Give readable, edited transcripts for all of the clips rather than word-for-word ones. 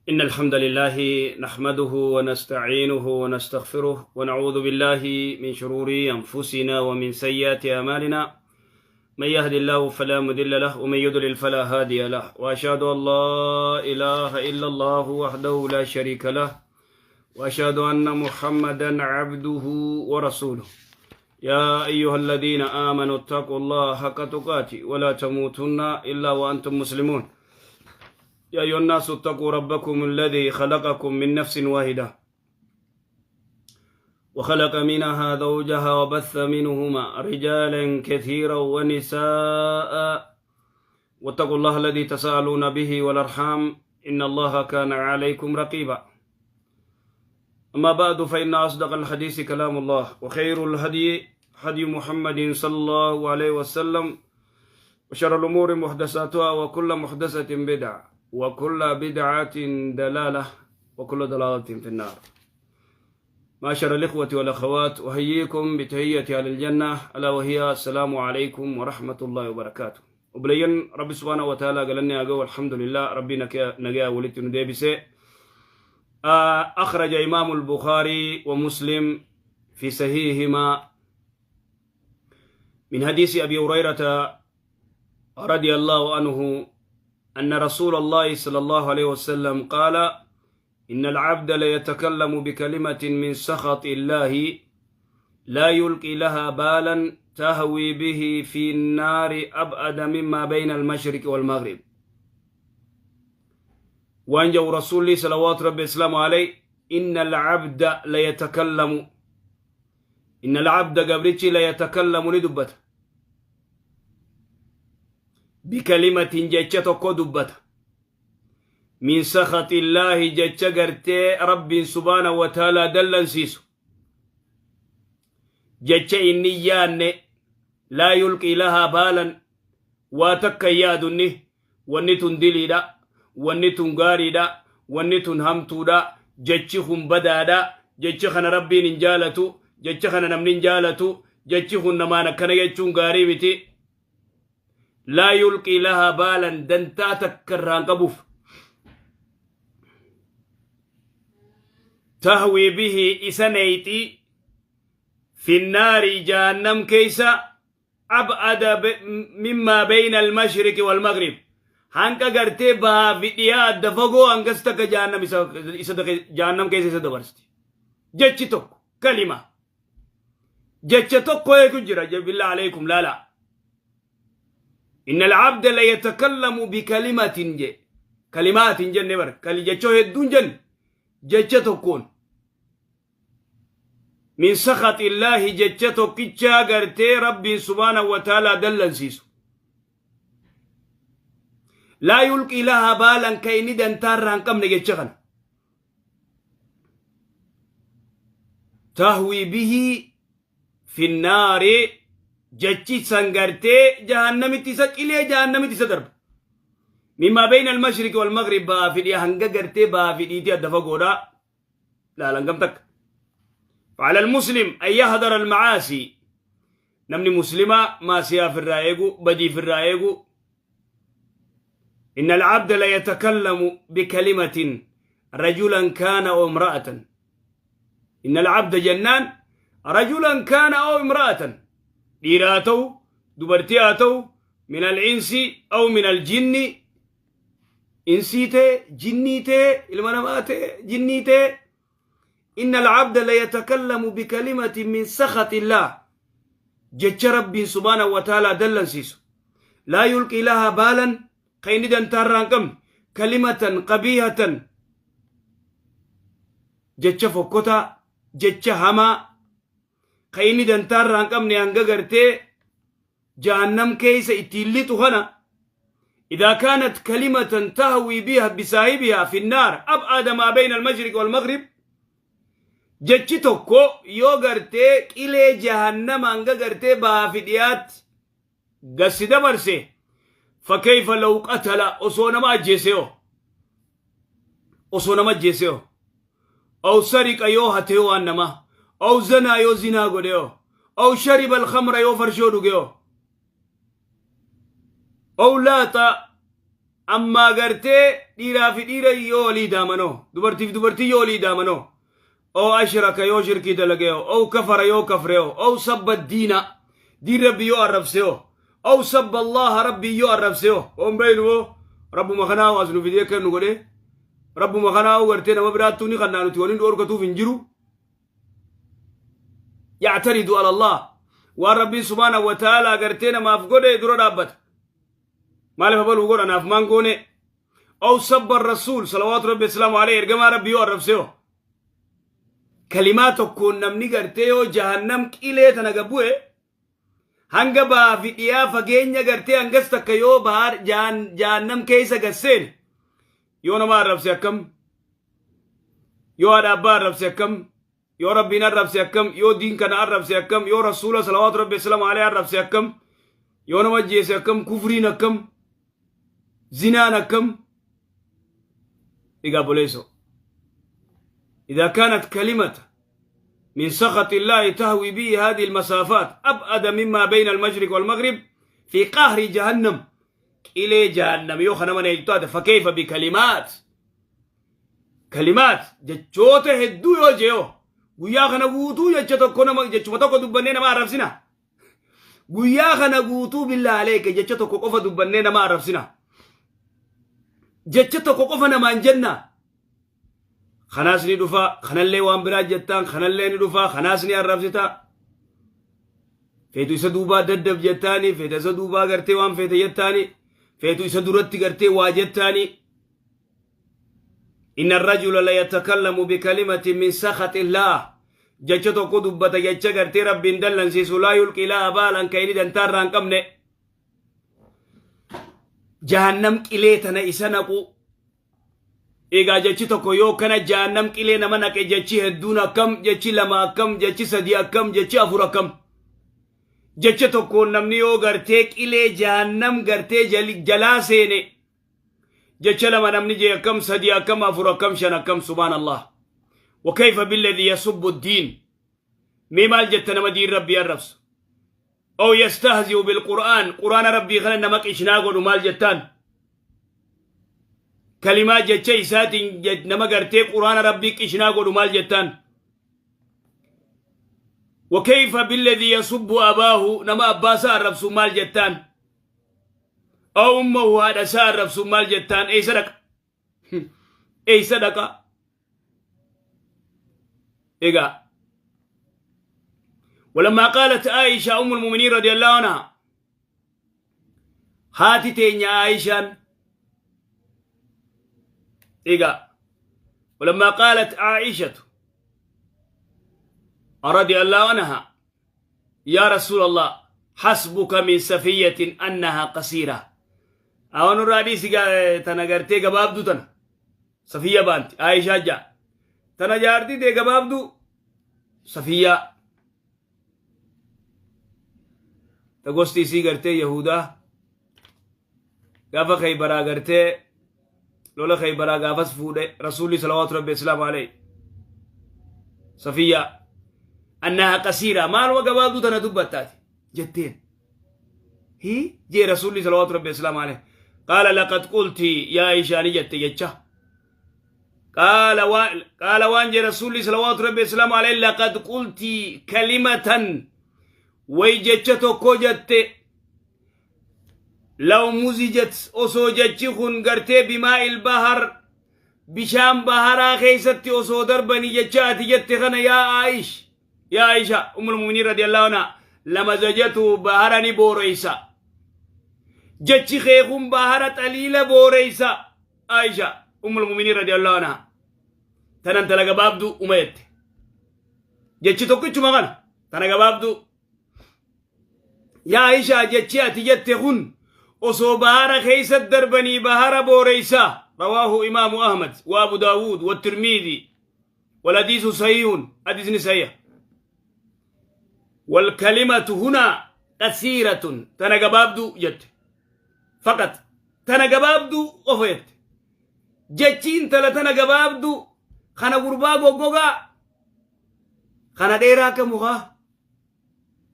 إن الحمد لله نحمده ونستعينه ونستغفره ونعوذ بالله من شرور أنفسنا ومن سيئات أعمالنا. من يهد الله فلا مضل له ومن يضلل فلا هادي له، وأشهد أن لا إله إلا الله وحده لا شريك له، وأشهد أن محمدا عبده ورسوله. يا أيها الذين آمنوا اتقوا الله حق تقاته ولا تموتن إلا وأنتم مسلمون. يا أيها الناس اتقوا ربكم الذي خلقكم من نفس واحدة وخلق منها زوجها وبث منهما رجالا كثيرا ونساء، واتقوا الله الذي تساءلون به والأرحام إن الله كان عليكم رقيبا. أما بعد، فإن أصدق الحديث كلام الله، وخير الهدي هدي محمد صلى الله عليه وسلم، وشر الأمور محدثاتها، وكل محدثة بدعة، وكل بدعة دلالة، وكل دلالة في النار. معشر الإخوة والأخوات، أحييكم بتحية أهل الجنة، ألا وهي السلام عليكم ورحمة الله وبركاته. Obboleeyyan، Rabbi سبحانه وتعالى galanni haa gahu. الحمد لله، Rabbi nagaa walitti nu deebise. أخرج إمام البخاري ومسلم في صحيحهما من حديث أبي هريرة رضي الله عنه أن رسول الله صلى الله عليه وسلم قال: إن العبد ليتكلم بكلمة من سخط الله لا يلقي لها بالا تهوي به في النار أبعد مما بين المشرق والمغرب. Waan jau Rasuulli صلوات ربي وسلامه عليه: إن العبد ليتكلم، إن العبد gabrichi، ليتكلم ni dubbata، بكلمة jecha tokko dubbata، من سخط الله jecha gartee Rabbiin سبحانه وتعالى dallansiisu، jecha inni yaanne، لا يلقي لها بالا waa takka yaadunni, wanni tun diliidha, wanni tun gaariidha, wanni tun hamtuudha, jechi kun badaadha, jechi kana Rabbiin hin jaalatu, jecha kana namni hin jaalatu, jechi kun namaan akkana jechuun gaarii miti، لا يلقي لها بالا dantaa takka irraan qabuuf، تهوي به isa neeyti، في النار jahannam keeysa، أبعد مما بين المشرق والمغرب hanga gartee bahaa fi dhiyaa adda fagoo hangas takka jahannam isa jahannam keessa isa dabarsti. Jechi tokko, kalima jecha tokko eegu jira. بالله عليكم laala. إن العبد ليتكلم بكلمة je كلمات jenne bar kali jechoo hedduun jenne jecha tokkoon من سخط الله jecha tokkichaa gartee Rabbiin سبحانه وتعالى dallansiisu، لا يلقي لها بالا ka inni dantaarraa hin qabne jecha kana، تهوي به في النار jechi san gartee jahannamitti isa qilee jahannamitti isa darba، مما بين المشرق والمغرب bahaa fi dhiyaa hanga gartee bahaa fi dhiitii adda fagoodha laalan gam takka. فعلى المسلم أن يحذر المعاصي. Namni muslima maasiyaa firraa eegu, badii firraa eegu. إن العبد ليتكلم بكلمة رجلا كان أو امرأة. إن العبد jennaan رجلا كان أو امرأة، dhiiraa ta'u dubartii haa ta'u، من الإنس أو من الجن، insii ta'e jinnii ta'e, ilma namaa ta'e jinnii ta'e، إن العبد ليتكلم بكلمة من سخط الله jecha Rabbiin سبحانه وتعالى dallansiisu، لا يلقي لها بالا ka inni dantaarraa hin qabne، كلمة قبيحة jecha fokkotaa, jecha hamaa ka inni dantaarraa hin qabne hanga gartee jahannam keeysa ittiin lixu kana. إذا كانت كلمة تهوي بها بصاحبها في النار أبعد ما بين المشرق والمغرب، jechi tokko yoo gartee qilee jahannama hanga gartee bahaa fi dhiyaatti gassi dabarse، فكيف لو قتل osoo nama ajjeeseo, osoo nama ajjeeseo، أو سرق yoo hateo waan nama، أو زنى yoo zinaa godheo، أو شرب الخمر yoo farshoo dhugeo، أو لاط Ammaa gartee dhiiraa fi dhiira yoo walii daamanoo, dubartiif dubartii yoo walii daamanoo, oo ashraka yoo shirkii dalageo, oo kafara yoo kafreo, oo sabba diina diin Rabbi yoo arrabseo, oo sabba Allaha Rabbii yoo arrabseo. Oon beeynu Rabbuma kanaa as nu fidee akka nu godhe, Rabbuma kanaa gartee nama biraattuu ni kannaa nuti waliin dhoorkatuuf hin jiru. Yactaridu ala Allah, waan Rabbiin subhaanahu wa ta'aalaa gartee namaaf godhe dura dhaabbata. Maaliif abaluu godha, naaf maan goone? Aw sabba rasuul salawaatu Rabbi islaamu alayhi, ergamaa Rabbi yoo arrabseo. Kalimaa tokkoon namni gartee yoo jahannam qilee tana gabbu'e, hanga baa fi dhiyaa fageenya gartee hangas takka yoo baar jahannam keessa gasseen, yoo nama arrabse akkam? Yoo haadha abbaa arrabse akkam? Yoo Rabbiin arrabse akkam? Yoo diin kana arrabse akkam? Yoo rasuula salawaatu Rabbi islaamu alayhi arrabse akkam? Yoo nama ajjeese akkam? Kufriin akkam? Zinaan akkam? Egaa boleeso, إذا كانت كلمة من سخط الله تهوي به هذه المسافات أبعد مما بين المشرق والمغرب في قهر جهنم، إلى جهنم يو خنا من، فكيف بكلمات، كلمات jechoota hedduu yoo je'o? Guyyaa kana guutuu jecha tokko nama, jechuma tokko dubbannee nama arrabsina. Guyyaa kana guutuu, billaa aleeke, jecha tokko qofa dubbannee nama arrabsina. Jecha tokko qofa namaan jenna. Kanaas ni dhufa, kanallee waan biraa jettaan, kanallee ni dhufa, kanaas ni arrabsita. Feetu isa duubaa daddab jettaani, feetu isa duubaa gartee waan feete jettaani, feetu isa duratti gartee waa jettaani. إن الرجل لا يتكلم بكلمة من سخط الله، jecha tokko dubbata, jecha gartee Rabbiin dallansiisu, لا يلقي لها بالا, ka inni dantaarraa hin qabne, jahannam qilee tana isa naqu. Egaa jechi tokko yoo kana jahannam qilee nama naqe, jechi hedduun akkam? Jechi lama akkam? Jechi sadi akkam? Jechi afur akkam? Jecha tokkoon namni yoo gartee qilee jahannam gartee jalaa seene, jecha lama namni jee akkam? Sadi akkam? Afur akkam? Shan akkam? Subhaan Allah. وكيف بالذي يسب الدين؟ Mee maal jetta nama diin Rabbii arrabsu? أو يستهزئ بالقرآن، قرآن ربي kana nama qishnaa godhu maal jettaan? Kalimaa jecha isaatiin nama gartee quraana Rabbii qishnaa godhu maal jettaan? وكيف بالذي يسب أباه؟ Nama abbaasaa arrabsu maal jettaan? أو أمه، haadha isaa arrabsu maal jettaan? Eeysa dhaqa? Eeysa dhaqa? Egaa ولما قالت عائشة أم المؤمنين رضي الله عنها، haati teenya عائشة، إيقا ولما قالت عائشة رضي الله عنها: يا رسول الله، حسبك من صفية أنها قصيرة. أو نرادي tana gartee gabaabduu tana Safiya baanti Aishaa jaa tana jaartii tee gabaabduu Safiyaa ta gosti isii gartee Yahudaa, gaafa Khaybaraa gartee lola Khaybaraa gaafas fuudhe rasuulli salawaatu Rabbi islaamu alayhi, Safiyaa أنها قصيرة, maaluma gabaabduu tana dubbattaati jetteen. Hi jee rasuulli salawaatu Rabbi islaamu alayhi: قال لقد قلت يا عائشة, ni jette jecha. قال waan jee rasuulli salawaatu Rabbi islaamu alayhi: لقد قلت كلمة, way jecha tokko jette, لو مزجت, osoo jechi kun gartee بماء البحر, bishaan baharaa keeysatti osoo darbanii jecha ati jette kana, yaa Aa'ish, yaa Aisha أم المؤمنين رضي الله عنها, لمزجته, bahara ni booreysa. Jechi kee kun bahara xaliila booreysa. Aisha أم المؤمنين رضي الله عنها tanan tala gabaabduu uma jette, jechi tokkichuma kana tana gabaabduu. Yaa Aisha, jechi ati jette kun osoo bahara keeysa darbanii bahara booreysa. رواه إمام أحمد وأبو داود والترمذي والحديث صحيح، حديث صحيح. والكلمة هنا قصيرة, tana gabaabduu jette فقط, tana gabaabduu qofa jette. Jechi intala tana gabaabduu kana gurbaa goggogaa kana dheeraa akka mukaa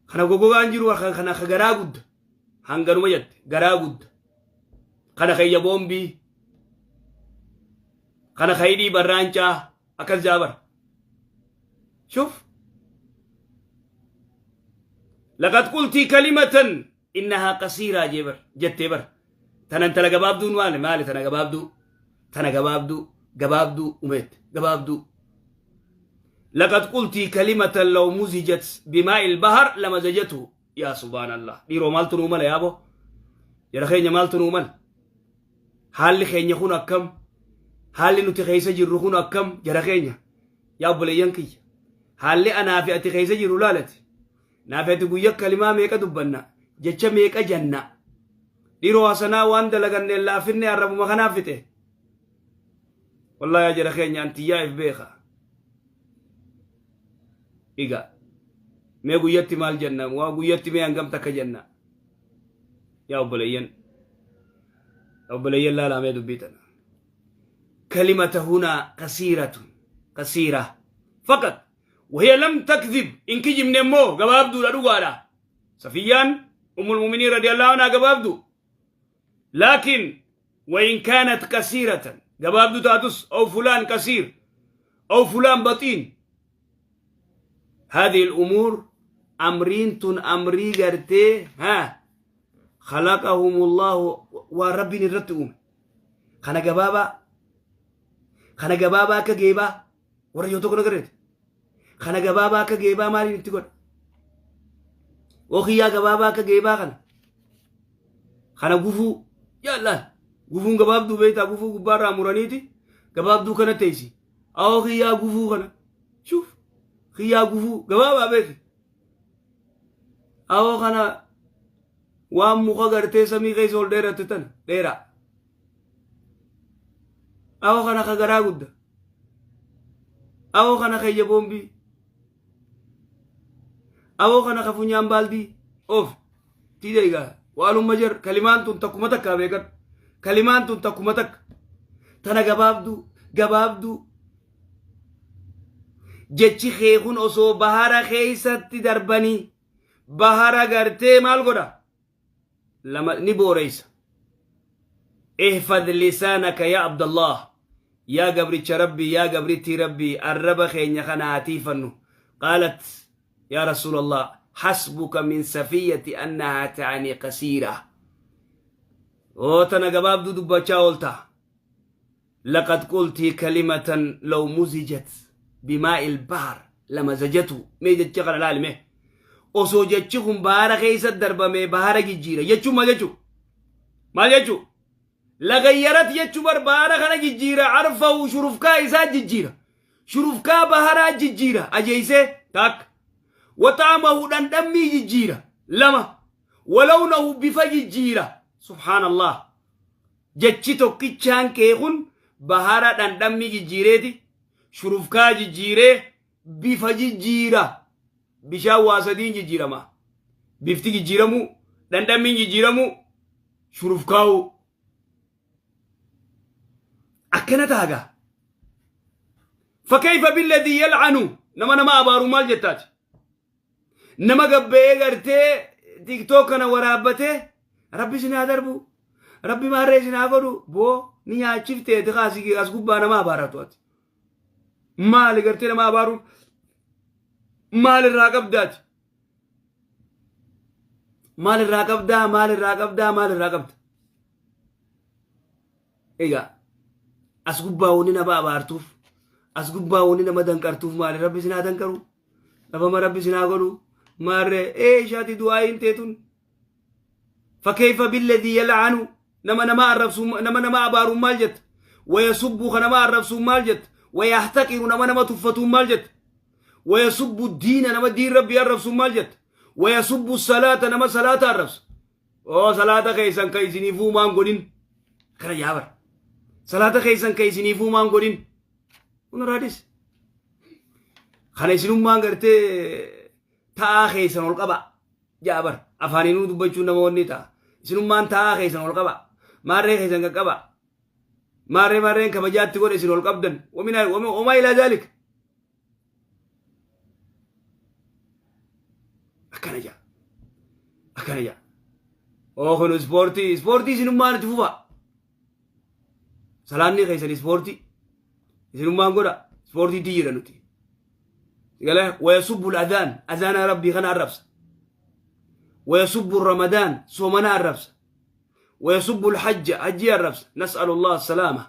kana goggogaan jiru kana garaa gudda hanganuma jette, garaa gudda. Kana kayya boombii. Kana kaydii barraancaa akkas jaabar. Shuf. Laqad qultii kalimatan innahaa qasiiraa jee bar jettee bar. Tana intala gabaabduun maali maali tana gabaabduu tana gabaabduu gabaabduu umeette gabaabduu. Laqad qultii kalimatan law muzijat bimaa'il bahar lamazajatu. Yaa subhaanallah, dhiiroo maaltu nuu mala yaaboo? Jara keenya maaltu nuu mala? Haalli keenya kun akkam? Haalli nuti keessa jirru kun akkam? Jara keenya, yaa obboleeyyan kiyya, haalli anaa fi ati keessa jirru laalati. Naa fi ati guyya kalimaa meeqa dubbanna? Jecha meeqa janna? Dhiiroo hasanaa waan dalaganneen laafinne arrabuma kanaaf fixe. Wallaahi yaa jara keenya, antiyyaa if beeka. Egaa mee guyyatti maal jenna? Waa guyyatti mee hangam takka jenna? Yaa obboleeyyan, obboleeyyan, laalaa mee dubbii tana. Kalimata hunaa kasiiratun kasiira faqat wahiya lam takdhib, in kijibne immoo gabaabduudha, dhugaadha. Safiyyaan ummul mu'miniin radiyallahu anhaa gabaabdu. Laakiin wain kaanat kasiiratan, gabaabdu taatus, aw fulaan kasiir aw fulaan baxiin, هذه الأمور أمرين تن أمري قرتي ها خلقهم الله وربي نرت أم خنا جبابا خنا جبابا كجيبا ورا يوتو كنا قريت خنا جبابا كجيبا مالي نتقول وخيا جبابا كجيبا خنا خنا قفو يا الله قفون جباب دو بيتا قفو قبارا مرانيتي جباب دو كنا تيسي أو خيا قفو خنا شوف خيا قفو جبابا بيتي أو خنا waan muka gartee samii keessa ol dheeratte tana dheeraa. Awoo kana ka garaa gudda. Awoo kana kayya boombii. Awoo kana ka funyaan baaldii. Of tiida egaa waalumma jar kalimaan tun takkuma takkaa beekan. Kalimaan tun takkuma takka. Tana gabaabduu gabaabduu. Jechi kee kun osoo bahara keessatti darbanii bahara gartee maal godha? Lama ni booreysa. Ihfad lisaanaka yaa Abdallah. Yaa gabricha Rabbii, yaa gabrittii Rabbii, arraba keenya kana haa tiifannu. Qaalat yaa Rasuulallah, hasbuka min safiyyati annahaa ta'anii qasiira. Oo tana gabaabduu dubbachaa oolta. Laqad qultii kalimatan law muzijat bimaa'il bahar lamazajatu. Mee jecha kana laali mee. Osoo jechi kun bahara keessa darbamee bahara jijjiira jechuun maal jechuu? Maal jechuu? Lagayyarat jechuu bar bahara kana jijjiira, arfahu shurufkaa isaa jijjiira. Shurufkaa baharaa jijjiira ajeessee takka. Waxaamahu dhandhammii jijjiira lama. Walawnahu bifa jijjiira. Subhaanallah. Jechi tokkichaan kee kun bahara dhandhammii jijjiireeti, shurufkaa jijjiiree bifa jijjiira. Bishaan waa sadiin jijjiirama. Bifti jijjiiramuu, dhandhammiin jijjiiramuu, shurufkaa'uu. Akkana taagaa. Fakayfa billadii yal'anu, nama nama abaaru maal jettaati? Nama gabbe'ee gartee TikTok kana waraabbatee rabbi isin haa darbu, rabbi maarree isin haa godhu, boo ni nyaachiftee ati kaasii as gubbaa nama abaaratu ati. Maali gartee nama abaaruun maal irraa qabdaati? Maal irraa qabdaa? Maal irraa qabdaa? Maal irraa qabda? Egaa as gubbaa wanni nama abaartuuf, as gubbaa wanni nama danqartuuf maali? Rabbi isin haa danqaru. Dhabama rabbi isin haa godhu. Maarree ee ishaati du'aa'iin teetun. Fakkeeffa billadii yal'anu, nama nama arrabsu, nama nama abaaruun maal jetta? Wayasubbu ka nama arrabsuun maal jetta? Wayahtaqiru nama nama tuffatuun maal jetta? Wayasubbu diina nama diin rabbii arrabsuun maal jetta? Wayasubbu salaata nama salaata arrabsu. Oo salaata keessan ka isiniifuu maan godhin. Kana yaabar. Salaata keessan ka isiniifuu maan godhin. Kun raadis. Kana isinummaan gartee ta'aa keessan ol qaba. Jaabar afaaninuu dubbachuun namoonni ta'a. Isinummaan ta'aa keessan ol qaba. Maarree keessan qaqqaba. Maarree maarreen kabajaatti godhe isin ol qabdan. Wamaa ilaa zaalik. Akkana jaa. Akkana jaa. Oo kun ispoortii, ispoortii isinummaan itti fufa. Salaanni keessan ispoortii. Isinummaan godha ispoortiitti jira nuti. Galee ويسب الأذان, azaana Rabbii kana arrabsa. ويسب رمضان, soomana arrabsa. ويسب الحج, hajjii arrabsa. نسأل الله السلامة.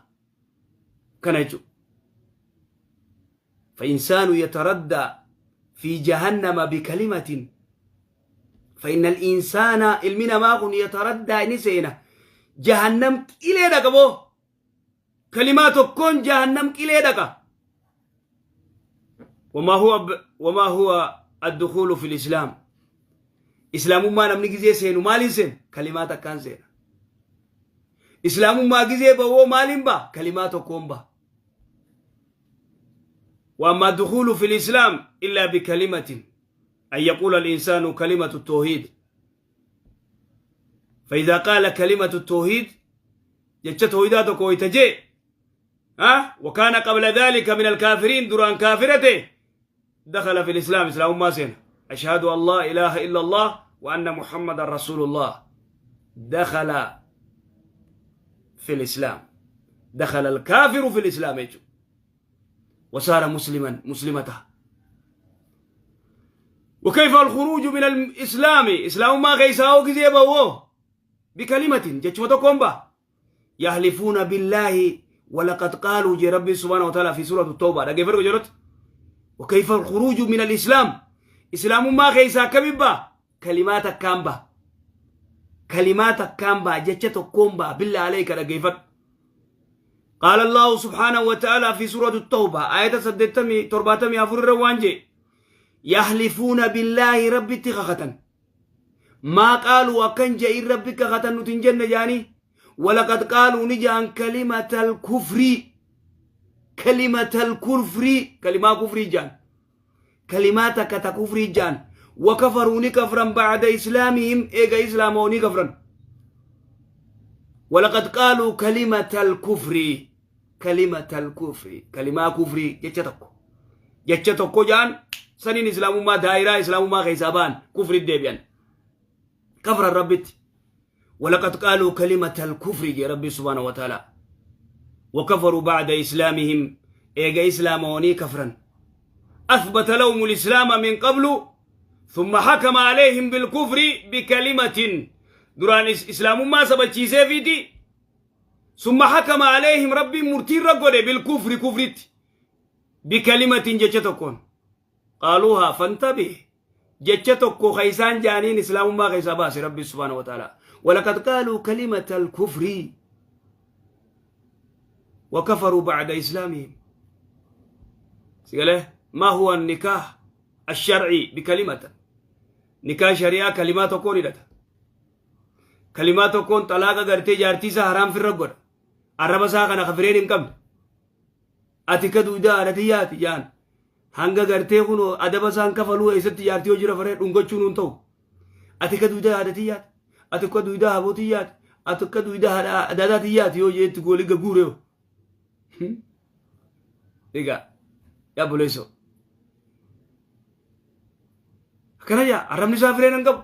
Kana jechuudha. فإنسان يتردى في جهنم بكلمة, فإن الإنسان, ilmi namaa kun, يتردى, ni seena jahannam qilee dhaqa boo. Kalimaa tokkoon jahannam qilee dhaqa. وما هو الدخول في الإسلام؟ Islaamummaa namni gizee seenu maaliin seena? Kalimaa takkaan seena. Islaamummaa gizee ba'oo maaliin ba'a? Kalimaa tokkoon ba'a. وأما الدخول في الإسلام إلا بكلمة, أن يقول الإنسان كلمة التوحيد. فإذا قال كلمة التوحيد, jecha tawhiidaa tokko wayta ها وكان قبل ذلك من الكافرين, duraan kaafira ta'e, دخل في الإسلام, islaamummaa seena. أشهد أن لا إله إلا الله وأن محمد رسول الله, دخل في الإسلام. دخل الكافر في الإسلام يجو وصار مسلما مسلمته. وكيف الخروج من الإسلام؟ Islaamummaa keessaa gizee ba'oo بكلمة, jechuma tokkoon ba'a. يحلفون بالله ولقد قالوا, jee Rabbi سبحانه وتعالى في سورة التوبة. Dhaggeeffadhu jedhutti. وكيف الخروج من الإسلام؟ Islaamummaa keessaa akkamiin ba'a? Kalimaa takkaan ba'a. Kalimaa takkaan ba'a, jecha tokkoon ba'a. بالله عليك dhaggeeffadhu. قال الله سبحانه وتعالى في سورة التوبة آية 74 irra waan jee: يحلفون بالله, Rabbitti kakatan. ما قالوا, akkan je'in Rabbi kakatan, nuti hin jenne jaanii. ولقد قالوا, ni ja'an, كلمة الكفر, كلمة الكفر, kalimaa kufrii ja'an. Kalimaa takka ta kufrii ja'an. وكفروا, ni kafran, بعد إسلامهم, eega islaamoo ni kafran. ولقد قالوا كلمة الكفر, كلمة الكفر, kalimaa kufrii, jecha tokko, jecha tokko ja'an. Saniin islaamummaa, daa'iraa islaamummaa keessaa ba'an, kufri deebi'an, kafran Rabbitti. ولقد قالوا كلمة الكفر, jee Rabbi سبحانه وتعالى. وكفروا بعد إسلامهم, eega islaamoonii kafran. أثبت لهم الإسلام من قبل ثم حكم عليهم بالكفر بكلمة. Duraan islaamummaa sabachiisee fiiti, ثم حكم عليهم, Rabbi murtii irra godhe, بالكفر, kufritti, بكلمة, jecha tokkoon, قالوها. فانتبه, jecha tokko ka isaan jaaniin islaamummaa keessaa baase Rabbi سبحانه وتعالى. ولقد قالوا كلمة الكفر وكفروا بعد إسلامهم. سيقاله ما هو النكاح الشرعي؟ بكلمة. Nikaa shari'aa kalimaa tokkoon hidhata. Kalimaa tokkoon xalaaqa gartee jaartii isaa haraam firra godha. Arraba isaa kana kafireen hin qabne. Ati ka duudaa haadha tiyyaati jaan. Hanga gartee kun adaba isaan kafaluu eessatti jaartii hojii rafaree dhungachuun hin ta'u. Ati ka duudaa haadha tiyyaati. Ati ka duudaa haboo tiyyaati. Ati ka duudaa haadha adaadaa tiyyaati yoo jeetti goolii gaguuree. Egaa yaa buleessoo. Akkana jaa, arrabni isaa fireen hin qabu.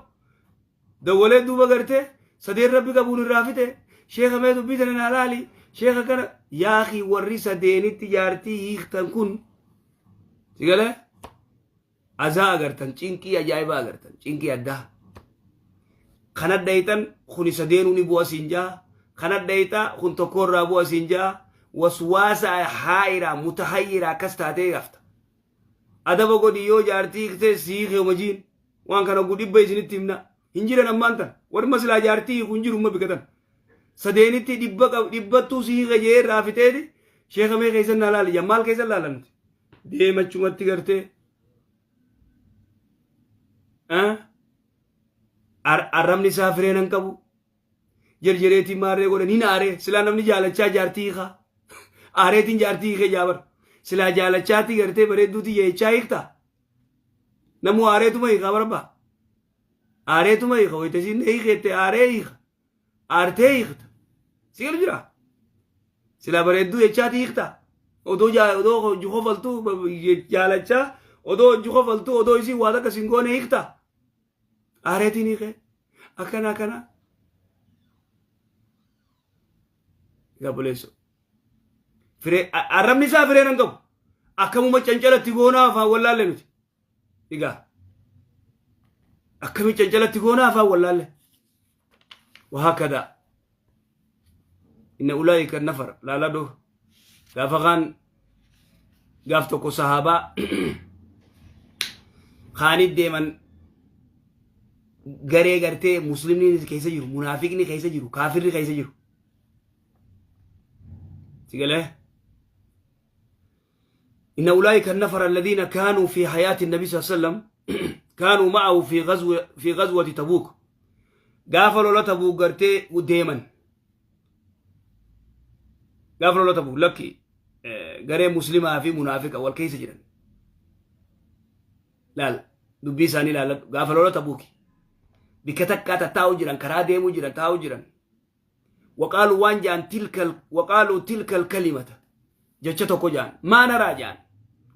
Dawwalee duuba gartee sadeen Rabbi qabuun irraa fixe, sheeka mee dubbii tana naa laali, sheeka kana. Yaaqii warri sadeenitti jaartii hiiktan kun si galee azaa agartan, cinqii ajaa'ibaa agartan, cinqii addaa. Kana dhayitan kuni sadeenuu ni bu'a siin jaa, kana dhayita kun tokko irraa bu'a siin jaa, waswaasa haa'iraa mutahayyiraa akkas taatee gafta. Adaba godhi yoo jaartii hiiktee si hiikee homajiin waan kana gudhibba isinitti himna. Hin jiran ammaan tan warma silaa jaartii hiiku hin jiru umma bikatan. Sadeenitti dhibba qab dhibbattuu si hiike jee irraa fixeeti, sheeka mee keessan naa laali jaa. Maal keessan laalan nuti deemachumatti gartee arrabni isaa fireen hin qabu, jerjereetiin maarree godhan hin aaree. Silaa namni jaalachaa jaartii hiikaa aareetiin jaartii hiikee jaabar? Silaa jaalachaatii gartee bareedduutii jeechaa hiiktaa? Namuu aareetuma hiikaa barbaa, aareetuma hiika. Wayita isiin hiikeette aaree hiika, aartee hiikta. Si galu jira, silaa bareedduu jechaatii hiiktaa? Odoo odoo hojii kofaltuu jaalachaa, odoo hojii kofaltuu, odoo isiin waa takka siin goone hiiktaa? Aareetiin hiikee akkana akkana. Egaa buleessoo. Firee arrabni isaa firee nan qabu. Akkamuma cancalatti goonaa afaan wallaalle nuti. Egaa akkami cancalatti goonaa afaan wallaalle. وهكذا إن أولئك النفر لا لدو gaafa kaan gaaf tokko sahaabaa kaanit deeman, garee gartee muslimni keessa jiru, munaafiqni keessa jiru, kaafirri keessa jiru. Sigalee إن أولئك النفر الذين كانوا في حياة النبي صلى الله عليه وسلم، كانوا معه في غزوة تبوك. Gaafa lola Tabuuk gartee deeman, gaafa lola Tabuuk lakki garee muslimaa fi munaafiqa wal keessa jiran. Laal, dubbii isaanii laalladhu. Gaafa lola Tabuuki bikka takkaa tattaa'u jiran, karaa deemuu jiran, taa'u jiran. وقالوا waan jaan تلك وقالوا تلك الكلمة jecha tokko jaan. ما نرى jaan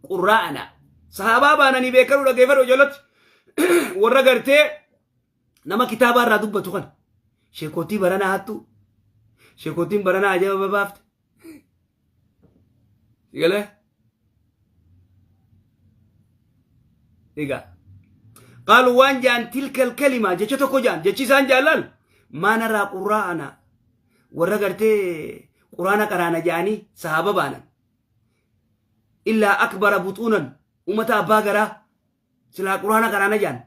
قراءنا. Sahaabaa baananii beekanuu dhageeffadhu ijoollatti. Warra gartee nama kitaaba irraa dubbatu kana, sheekotii baranaa hattu, sheekotiin baranaa ajaba babaafte. Galee egaa قالوا waan jaan تلك الكلمة jecha tokko jaan. Jechi isaan jaallan ما نرى قراءنا warra gartee quraana qaraana jaanii sahaaba baanan إلا أكبر بطونا ummata abbaa garaa silaa quraana qaraana jaan,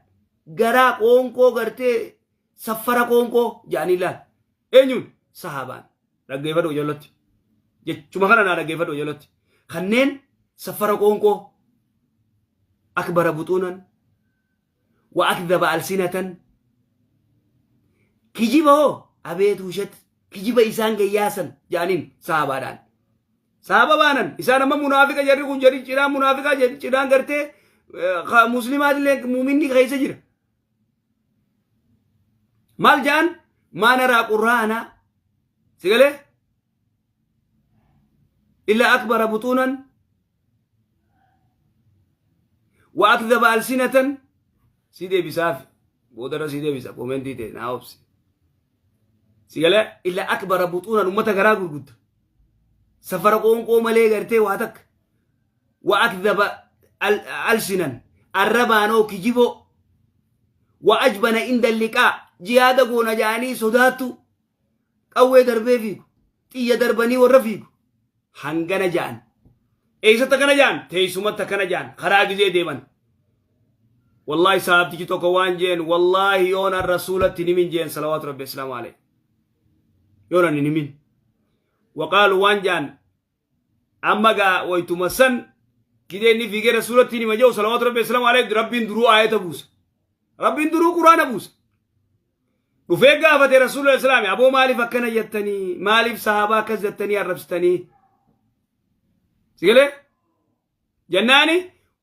garaa qoonqoo gartee saffara qoonqoo jaanii. Laal, eenyuun? Sahaabaan. Dhaggeeffadhu ijoollatti, jechuma kana naa dhaggeeffadhu ijoollatti. Kanneen saffara qoonqoo أكبر بطونا وأكذب ألسنة kijiba hoo abeet ውሸት kijiba isaan gayyaasan jaaniin sahabaadhaan. Sahaba baanan isaan amma munaafiqa. Jarri kun jarri cidhaan munaafiqaa, cidhaan gartee muslimaatillee muuminni keessa jira. Maal jaan? ما نرى قراءنا sigalee إلا أكبر بطونا وأكذب ألسنة. Si deebisaaf boodarra, si deebisa comment ta'e naa obsi. Sigalee إلا أكبر بطونا ummata garaa gurgudda safara qoonqoo malee gartee waa takka وأكذب ألسنا arrabaanoo kijiboo وأجبن عند اللقاء jihaada goona jaanii sodaattu, qawwee darbee fiigu, xiyya darbanii warra fiigu hangana ja'an. Eessatti akkana ja'an? Teessumatti akkana ja'an karaa gizee deeman. Wallaahi sahabtichi tokko waan jeen, wallaahi yoon an rasuulatti nimin jeen, صلوات ربي وسلامه عليه, yoon an nimin. وقالوا waan ja'an amma gaa waytuma san gidee inni fiigee rasuulatti nima jedhu, صلوات ربي وسلامه عليه, rabbiin duruu aayata buusa, rabbiin duruu quraana buusa. Dhufee gaafate rasuula islaami, aboo maaliif akkana jettanii? Maaliif sahaabaa akkas jettanii arrabsitanii? Sigalee jennaani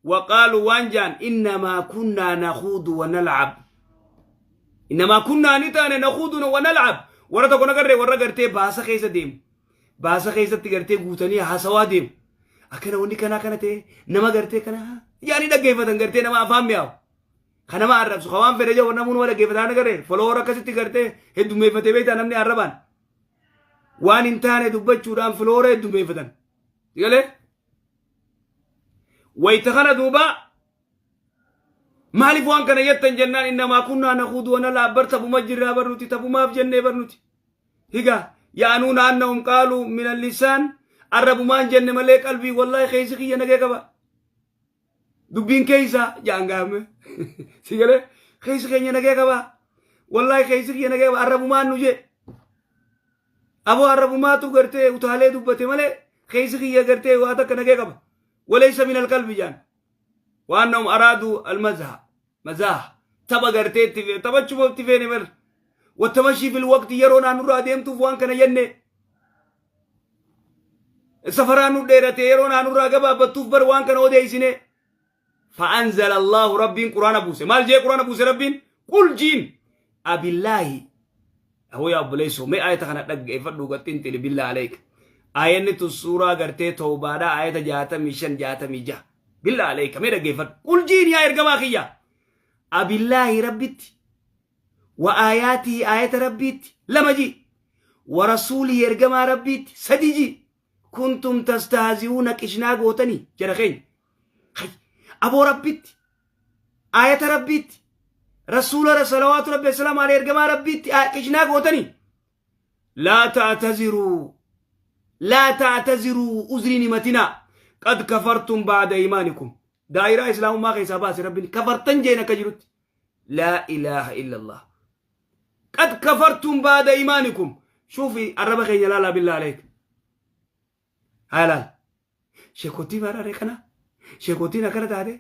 وقالوا waan jaan إنما كنا نخوض ونلعب. إنما كنا nitaane نخوض ونلعب. Warra tokko nagarree warra gartee baasa keessa deemu, baasa keessatti gartee guutanii haasawaa deemu. Akkana wanni kanaa kana ta'e nama gartee kana yaani dhaggeeffatan, gartee nama afaan mi'aawu kan nama arrabsu kan waan fedhe jedhu namni nama dhaggeeffataa nagarree. Follower akkasitti gartee heddummeeffatee beektaa, namni arrabaan waan hin taane dubbachuudhaan follower heddummeeffatan. Galee wayta kana duuba maaliif waan kana jettan jennaan إنما كنا نخوض ونلعب bar taphuma jirraa bar nuti, taphumaaf jennee bar nuti. Higa يعنون أنهم قالوا من اللسان arrabumaan jenne malee qalbii wallaahi keessa kiyya nagee qaba, dubbiin keessa jaan gaame. Si galee? Keessa keenya nagee qaba, wallaahi keessa kiyya nagee qaba, arrabumaan nu jee. Aboo arrabumaatu gartee utaalee dubbate malee keessa kiyya gartee waa takka nagee qaba. وليس من القلب jaan. وأنهم أرادوا المزح مزاح tapha gartee taphachuma itti feene bar والتمشي في الوقت yeroo naannurraa deemtuuf waan kana jenne, safaraan nu dheerate, yeroo naannurraa gabaabbattuuf bar waan kana odeessine. فأنزل الله rabbiin quraana buuse. Maal jee quraana buuse rabbiin? قل jiin أبالله. Ahoo yaa obboleessoo, mee ayata kana dhaggeeffadhu gaxxinxili, بالله عليك. Aayanni tun suuraa gartee toobaadhaa ayata 65, 66. بالله عليك mee dhaggeeffadhu. قل jiin yaa ergamaa kiyya أبالله rabbitti وآياته aayata rabbiitti lama ji ورسوله ergamaa rabbiitti sadi ji. Kuntum tastahzi'uuna qishnaa gootanii jara keenya. Hay aboo Rabbitti, aayata Rabbiitti, rasuula salawaatu Rabbi assalaamu alayhi ergamaa Rabbiitti qishnaa gootanii. Laa ta'taziruu, laa ta'taziruu, uzriin himatinaa, qad kafartum ba'da iimaanikum. Daa'iraa islaamummaa keessaa baase Rabbiin kafartan jeen akka jirutti. Laa ilaaha illallah. Qad kafartum ba'da iimaanikum. Shuufi arraba keenya laalaa, billaa aleek. Haa laal. Sheekotii maarree kana? Sheekotiin akkana taate?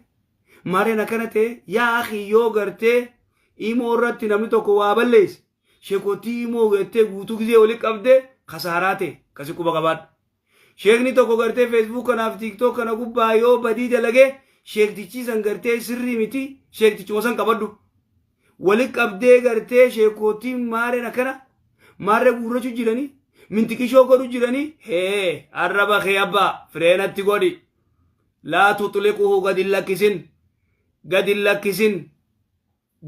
Maarreen akkana ta'e? Yaa akhi, yoo gartee imoo irratti namni tokko waa balleesse, sheekotii imoo gartee guutuu gizee walitti qabdee kasaaraa ta'e kasi quba qabaadhu. Sheekni tokko gartee Facebook kanaaf TikTok kana gubbaa yoo badii dalagee, sheektichi san gartee sirrii miti, sheektichuma san qabadhu. Walitti qabdee gartee sheekotiin maarreen akkana maarree guurrachuu jiranii, mintiqishoo godhu jiranii, hee, arraba kee abbaa fireenatti godhi. Laa tuxliquhu, gad hin lakkisin, gad hin lakkisin,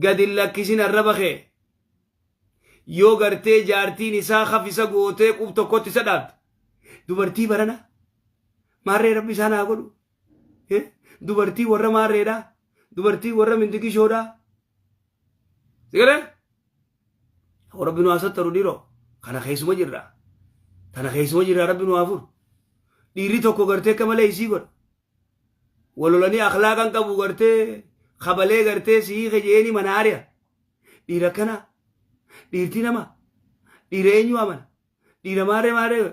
gad hin lakkisin arraba kee. Yoo gartee jaartiin isaa hafisa gootee qub tokkotti isa dhaabde, dubartii barana maarree Rabbi isaan haa godhu. Dubartii warra maarreedha, dubartii warra mintiqishoodha. Sigalee Rabbi nu haa sattaru. Dhiiroo, kana keessuma jirra, tana keessuma jirra. Rabbi nu haa furu. Dhiirri tokko gartee akka malee isii godha, walolanii akhlaaqan qabu, gartee kabalee gartee sii jeeni mana ari'a. Dhiira akkana, dhiirti nama dhiira eenyu amana? Dhiira maarree maarree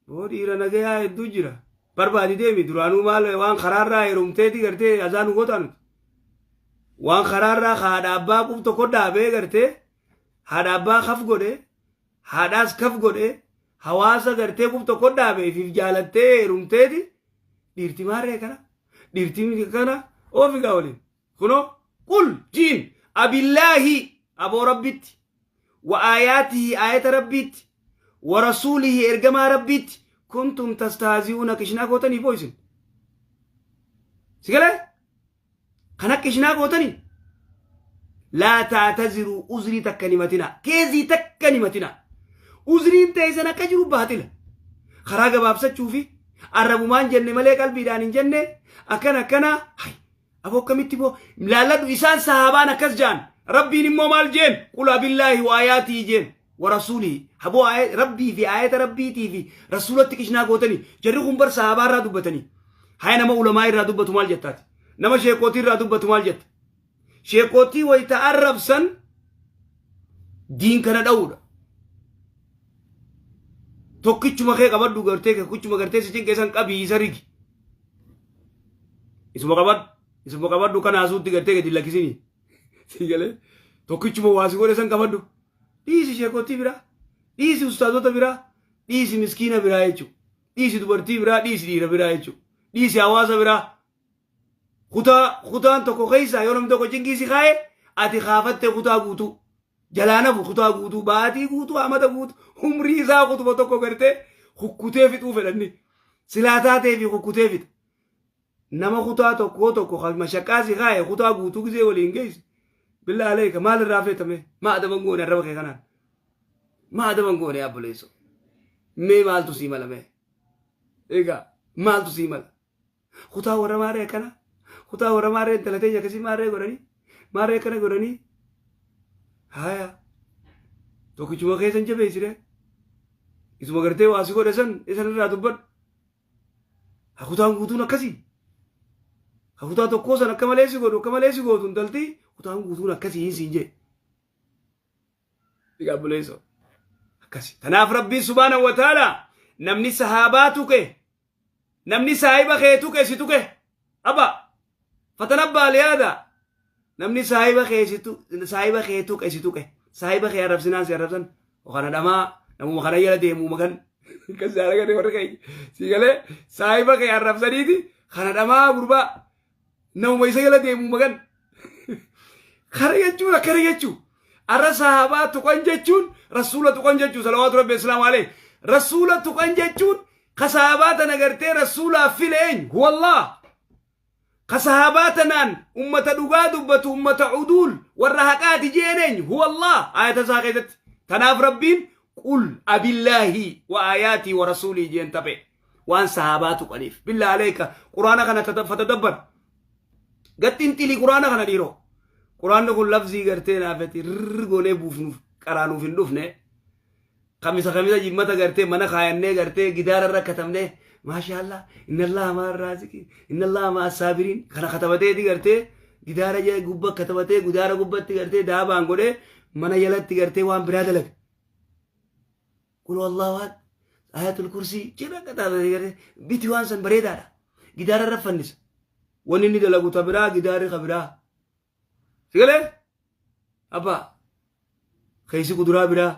boo, dhiira nagayaa hedduu jira, barbaadi deemi. Duraanuu maal waan karaarraa heerumteeti gartee azaa nu gootaa nuti? Waan karaarraa haadha abbaa qub tokko dhaabee, gartee haadha abbaa kaf godhe, haadhaas kaf godhe, hawaasa gartee qub tokko dhaabe, ifiif jaalattee heerumteeti. Dhiirti maarree kana, dhiirti kana oofigaa waliin kunoo. Qul jiin, abillaahi, aboo Rabbitti, wa aayaatihi, aayata Rabbiitti, wa rasuulihi, ergamaa Rabbiitti, kuntum tastahzi'uuna, qishnaa gootanii boo isin? Sigalee kana qishnaa gootanii. Laa ta'taziruu, uzrii takka nimatina, keezii takka nimatina. Uzriin teessan akka jiru baaxila. Karaa gabaabsachuu fi arrabumaan jenne malee qalbiidhaan hin jenne. Akkana akkana, hay aboo, akkamitti boo laalladhu. Isaan sahaabaan akkas jaan, Rabbiin immoo maal jeen? Qul abillaahi wa aayaatii jeen, wa rasuulihi. Haboo, Rabbii fi aayata Rabbiitii fi rasuulatti qishnaa gootanii. Jarri kun bar sahaabaa irraa dubbatanii. Haya, nama ulamaa irraa dubbatu maal jettaati? Nama sheekootii irraa dubbatu maal jetta? Sheekootii wayita arrabsan diin kana dha'uudha. Tokkichuma kee qabadhu, gartee tokkichuma gartee si cinqeessan qabii, isa rigi, isuma qabadhu, isuma qabadhu. Kana asuutti gartee gadi lakkisini. Si galee? Tokkichuma waa si godhe san qabadhu, dhiisi sheekotii biraa, dhiisi ustaazota biraa, dhiisi miskiina biraa jechuudha, dhiisi dubartii biraa, dhiisi dhiira biraa jechuudha, dhiisi hawaasa biraa. Kutaa kutaan tokko keessaa yoo namni tokko cinqii si kaa'e, ati kaafatte kutaa guutuu jalaanafu, kutaa guutuu, baatii guutuu, amata guutuu, umrii isaa kutuma tokko gartee kukkutee fixuu fedhanni silaa taatee fi kukkutee fixa. Nama kutaa tokko tokko kan mashaqqaa si kaa'e kutaa guutuu gisee waliin geessu, billaa aleeka, maal irraa feetame? Maa adaban goone arraba kee kanaan? Maa adaban goone abboleesso? Mee maaltu sii mala? Mee egaa maaltu sii mala? Kutaa warra maarree akkana, kutaa warra maarree intala teenya akkasii maarree godhanii, maarree akkana godhanii. Haya, tokkichuma keessan jabeessire, isuma gartee waa si godhe san isan irraa dubbadhu. Ha, kutaan guutuun akkasii, ha kutaa tokkoo san akka malee si godhu, akka malee si gootu intalti, kutaan guutuun akkasii hin siin jee. Egaa obboleessoo, akkasi. Kanaaf Rabbiin subhaanahu wa ta'ala namni sahaabaa tuqe, namni saahiba kee tuqe si tuqe. Aba fatanabbaa liyaada, namni saahiba kee si saahiba kee tuqe si tuqe. Saahiba kee arrabsinaan si arrabsan. Kana dhamaa namuma kana jala deemu magan kan si argate warri keenya si galee saahiba kee arrabsaniiti. Kana dhamaa gurbaa, namuma isa jala deemu magan. Kana jechuun akkana jechuu. Arra sahabaa tuqan jechuun rasuula tuqan jechuu, salawaatu Rabbi islaamu alayhi. Rasuula tuqan jechuun ka sahabaa tana gartee rasuulaaf file eenyu? Huwallah. Ka sahabaa tanaan ummata dhugaa dubbatu, ummata uduul, warra haqaati jeen eenyu? Huwallah, ayata isaa keessatti. Tanaaf Rabbiin qul abillaahi wa aayaatii wa rasuulii jeen taphe. Waan sahaabaa tuqaniif. Billaa aleeka quraana kana fatadabbar. Gattiin xilii quraana kana dhiiroo. Quraanni kun lafzii gartee naafeti rrrr goonee buufnuuf qaraanuuf hin dhufne. Kamisa kamisa jimmata gartee mana kaayannee gartee gidaara irra katabnee, maashaallah, inna allaha ma'a raasiqiin, inna allaha ma'a saabiriin kana katabateeti gartee gidaara gubba katabatee, gidaara gubbatti gartee daabaan godhee mana jalatti gartee waan biraa dalaga. Qul wallahu ahad, ayatul kursii jedha katabatee gartee biti waan san bareedaadha. Gidaara irra fannisa. Wanni inni dalagu ta biraa, gidaarri ka biraa. Sigalee? Abbaa keessi kuduraa biraa.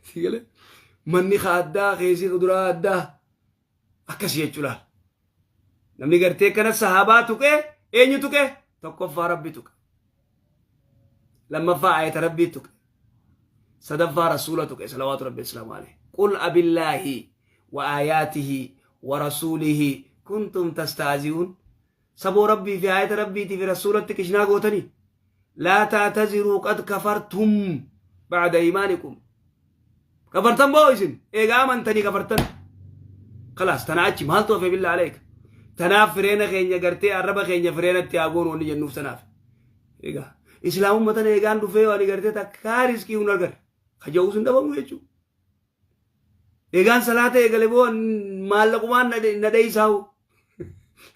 Sigalee? Manni ka addaa, keessi kuduraa addaa. Akkasii jechuudha. Namni gartee kana sahaabaa tuqee eenyu tuqee? Tokkoffaa Rabbi tuqe. Lammaffaa ayata Rabbii tuqe. Sadaffaa Rasuula tuqe, salawaatu Rabbi islaamu alayhi. Qul abillaahi wa aayaatihi wa rasuulihi kuntum tastaazi'uun. Saboo Rabbii fi aayata Rabbiitii fi Rasuulatti kishnaa gootanii. Laa ta'taziruu qad kafartum ba'da iimaanikum. Kafartan boo isin eegaa amantanii kafartan. Kalaas, tanaa achi maaltu hafe, billaa aleeka? Tanaaf fireena keenya gartee arraba keenya fireenatti haa goonu wanni jennuuf tanaaf. Egaa islaamummaa tana eegaan dhufee waan gartee takkaa riskii hin argan. Kaja'uus hin dhabamu jechuudha. Eegaan salaata eegale boo maallaqumaan na dheeysaa'u.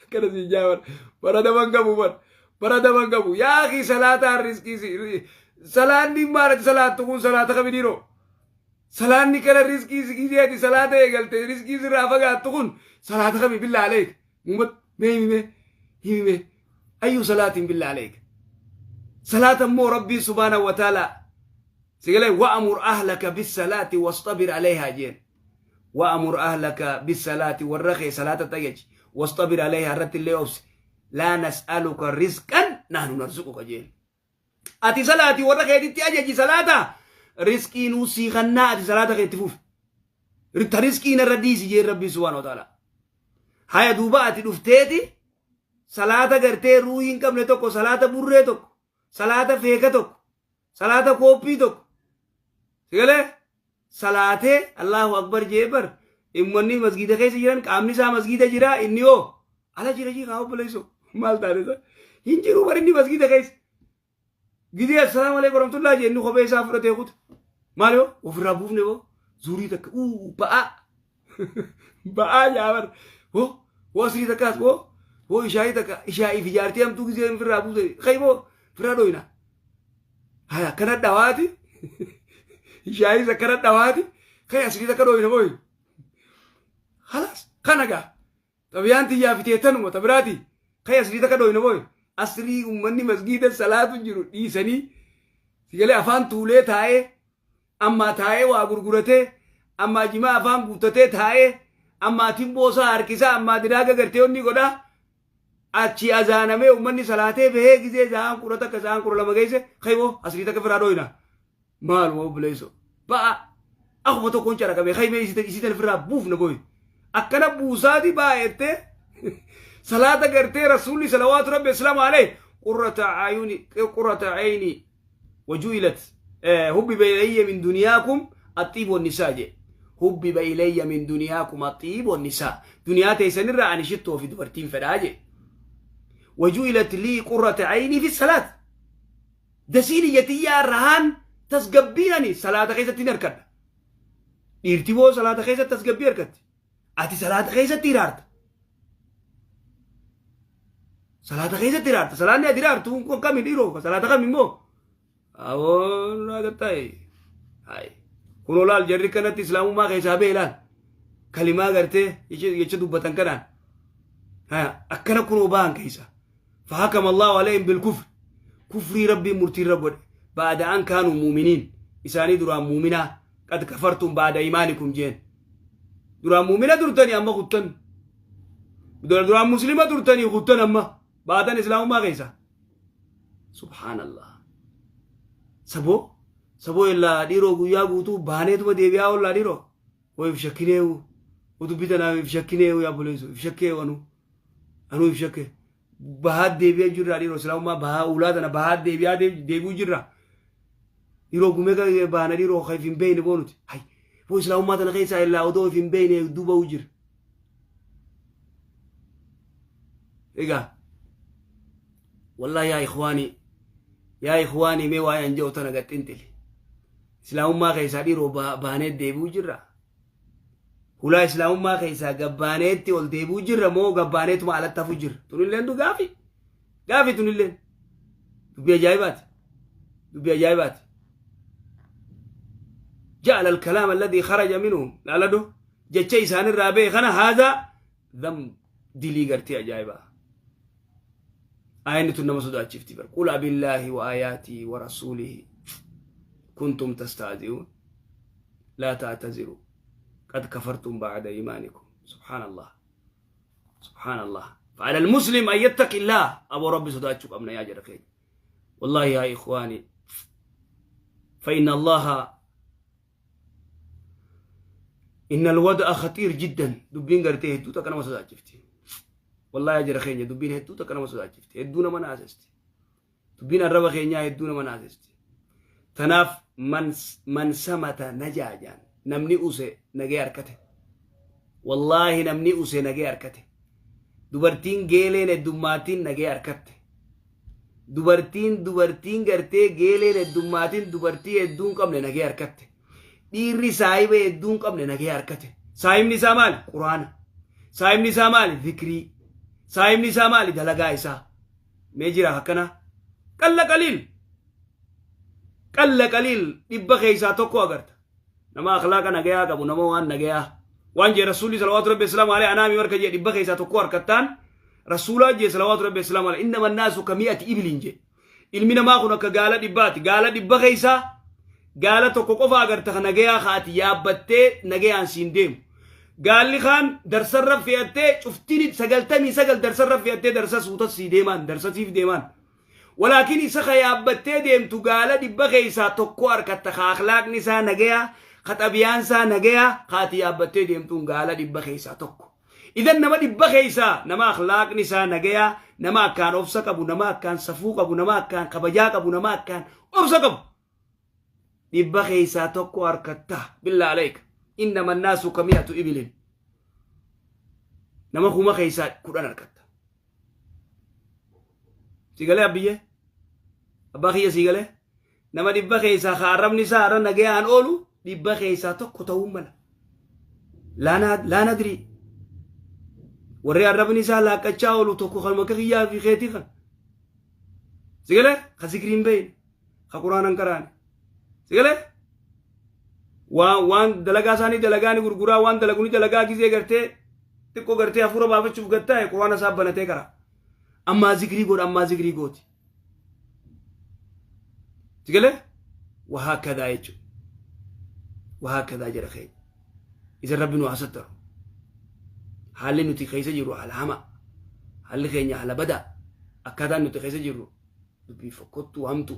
Akkana siin jaaban bara daban qabu, bara daban qabu. Yaa akii, salaataan riskii salaanni maalati salaattu kun salaata kami dhiiroo? Salaanni kana riskii si gizeeti salaata eegalte riskii sirraa fagaattu kun salaata kami, billaa aleek? Muummat, mee himi, mee himi, mee ayyu salaatiin, billaa aleek? Salaata immoo Rabbiin subhaanahu wa ta'ala sigalee wa'amur ahlaka bissalaati wasxabir alayhaa jeen. Wa'amur ahlaka bissalaati, warra kee salaata ajaji, wasxabir alayhaa, irratti illee obsi. Laa nas'aluka rizqan, nahnu narzuquka jeen. Ati salaati warra keetitti ajaji, salaata rizqii nuu sii kannaa, ati salaata keetti fufi. Ta rizqii narra dhiisi jeen Rabbiin subhaanahu wa ta'ala. Haya, duuba ati dhufteeti salaata gartee ruuhii hin qabne tokko, salaata burree tokko, salaata feeka tokko, salaata kooppii tokko sigalee salaatee Allahu akbar jee bar. Ummanni masgiida keessa jiran qaamni isaa masgiida jira, inni hoo ala jira. Jii kaa obboleessoo, maal taate isa hin jiru bar. Inni masgiida keessa gidee assalaamu alaikum warahmatullahi jee, inni kophee isaa fudhatee kuta. Maal yoo ofirraa buufne hoo zuurii takka uu ba'aa ba'aa jaa bar. Hoo hoo asrii takkaas, hoo hoo ishaayii takka, ishaayii fi jaartii hamtuu gisee ofirraa buuse kayboo ofirraa dhoyna. Haya, akkana dhawaati, ishaayis akkana dhawaati, kay asrii takka dhoyna booyi. Halas, kana gaa xabiyaan tiyyaa fitee tanuma tabiraati, kay asrii takka dhoyna booyi. Asrii ummanni masgiida salaatu jiru dhiisanii sigalee afaan tuulee taa'ee, ammaa taa'ee waa gurguratee, ammaa jimaa afaan guuttatee taa'ee, ammaa timboosaa harkisaa, ammaa diraaga gartee onni godhaa. Achi azaanamee ummanni salaatee bahee gizee sa'aan 11, sa'aan 12 geesse, kayboo asrii takka firaa dhoyna. Maaluma obboleesso, ba'a akkuma tokkoon caraqabee kaymee isiitan ofirraa buufna booyi. Akkana buusaati ba'a jettee salaata gartee Rasuulli salawaatu Rabbi islaamu alayhi qurrata ayuni qurrata ayni waju'ilat hubbiba ilayya min duniyaakum axiib wannisaa jee. Hubbiba ilayya min duniyaakum axiib wannisaa, duniyaa teessanirraa ani shittoo fi dubartiin fedhaa jee. Waju'ilat lii qurrata ayni fi salaat, dasiin iyyatiyyaa rahaan tasgabbiin ani salaata keessatti hin harkadha. Dhiirti boo salaata keessatti tasgabbii harkatti. Ati salaata keessatti hiraarta, salaata keessatti hiraarta. Salaanni ati hiraartu kun kami dhiiroo? Salaata kami immoo? Awoo, raagattaa'e. Hayi, kun olaal jarri kanatti islaamummaa keessaa ba'e. Ilaal, kalimaa gartee jecha dubbatan kanaan akkana kunoo ba'an keessa. فحكم الله عليهم بالكفر، كفري ربي مرتي رب بعد أن كانوا مؤمنين. إساني درا مؤمنا، قد كفرتم بعد إيمانكم جين. درا مؤمنة درتني أما خطن، درا مسلمة درتني خطن، أما بعد إسلام ما غيسا. سبحان الله. Saboo saboo illaa dhiiroo, guyyaa guutuu baaneetuma deebi'aa ollaa dhiiroo. Way, if shakkineewu dubbii tanaaf, if shakkineewu yaa buleessu, if shakkee anuu if shakkee bahaa deebi'aa jirra dhiiroo. Islaamummaa bahaa ulaa tana bahaa deebi'aa deebi'uu jirra dhiiroo. Gumee baana dhiiroo, if hin beekne boonuti. Hay boo, islaamummaa tana keessaa illaa odoo if hin beekne duuba jira. Egaa wallahi yaa ikhwaanii, yaa ikhwaanii, mee waa'ee an jedhu tana gaxxinxili. Islaamummaa keessaa dhiiroo baanee deebi'uu jirra. Hulaa islaamummaa keessaa gabbaaneetti ol deebi'uu jirra moo gabbaaneetuma alatti hafuu jirra? Tunilleen du gaafi. Gaafi tunilleen. Dubbii ajaa'ibaati. Dubbii ajaa'ibaati. جعل الكلام الذي خرج منهم لا دو jecha isaanirraa bahe kana هذا ذنب dilii gartee ajaa'ibaa. Aayanni tun nama sodaachifti bar. قل أبالله وآياته ورسوله كنتم تستهزئون لا تعتذروا قد كفرتم بعد إيمانكم. سبحان الله، سبحان الله. فعلى المسلم أن يتقي الله. أبو ربي sodaachuu qabna yaa jara keenya. والله يا إخواني، فإن الله إن الوضع خطير جدا. Dubbiin gartee hedduu takka nama sodaachifti. والله yaa jara keenya, dubbiin hedduu takka nama sodaachifti, hedduu nama naasesti. Dubbiin arraba keenyaa hedduu nama naasesti. Tanaaf من صمت نجا jaan. Namni use nagee harkate. Wallaahi namni use nagee harkate. Dubartiin geeleen heddummaatiin nagee harkatte. Dubartiin gartee geeleen heddummaatiin dubartii hedduu hin qabne nagee harkatte. Dhiirri saahiba hedduu hin qabne nagee harkate. Saahibni isaa maali? Quraana. Saahibni isaa maali? Zikrii. Saahibni isaa maali? Dalagaa isaa. Mee jira akkana? قل قليل، قل قليل. 100 keessaa tokko agarta nama akhlaaqa nagayaa qabu, nama waan nagayaa waan jee rasuulli صلوات ربي وسلامه عليه. Anaami marka jee 100 keessaa tokko harkattaan rasuulaa jee صلوات ربي وسلامه عليه. إنما الناس كمائة إبل jee. Ilmi namaa kun akka gaala 100ti. Gaala 100 keessaa gaala tokko qofa agarta nagayaa kaati yaabbattee nagayaan siin deemu. Gaalli kaan darsarra fe'attee, cuftiin 99 darsarra fe'attee, darsa suuta sii deemaan, darsa siif deemaan. Walaakin isa ka yaabbattee deemtu gaala 100 keessaa tokko harkatta, ka akhlaaqni isaa nagayaa, ka xabiyaan isaa nagayaa, kaati yaabbattee deemtuun gaala 100 keessaa tokko. Idan nama 100 keessaa nama akhlaaqni isaa nagayaa, nama akkaan obsa qabu, nama akkaan safuu qabu, nama akkaan kabajaa qabu, nama akkaan obsa qabu 100 keessaa tokko harkatta. بالله عليك، إنما الناس كمائة إبل. Nama 1000 keessaa 10 harkatta. Sigalee abbiyyee abbaa kiyya, sigalee nama 100 keessaa ka arrabni isaa har'a nagayaan oolu 100 keessaa tokko ta'uu mala. لا ندري. Warri arrabni isaa laaqqachaa oolu tokko kan makka kiyyaa fi keetii kan sigalee ka zikriin beeyne, ka quraanan qaraane, sigalee waan dalagaa isaanii dalagaani gurguraa, waan dalaguni dalagaa gizee gartee xiqqoo gartee hafuura baafachuuf gattaa'e quraana isaa banatee qara. Ammaa zikrii godha, ammaa zikrii gooti. Sigalee وهكذا jechuudha. وهكذا jedha keenya. Isa rabbi nu hasattaru. Haalli nuti keessa jirru haala hamaa. Haalli keenya haala badaa. Akkaataan nuti keessa jirru dubbii fokkottuu hamtu.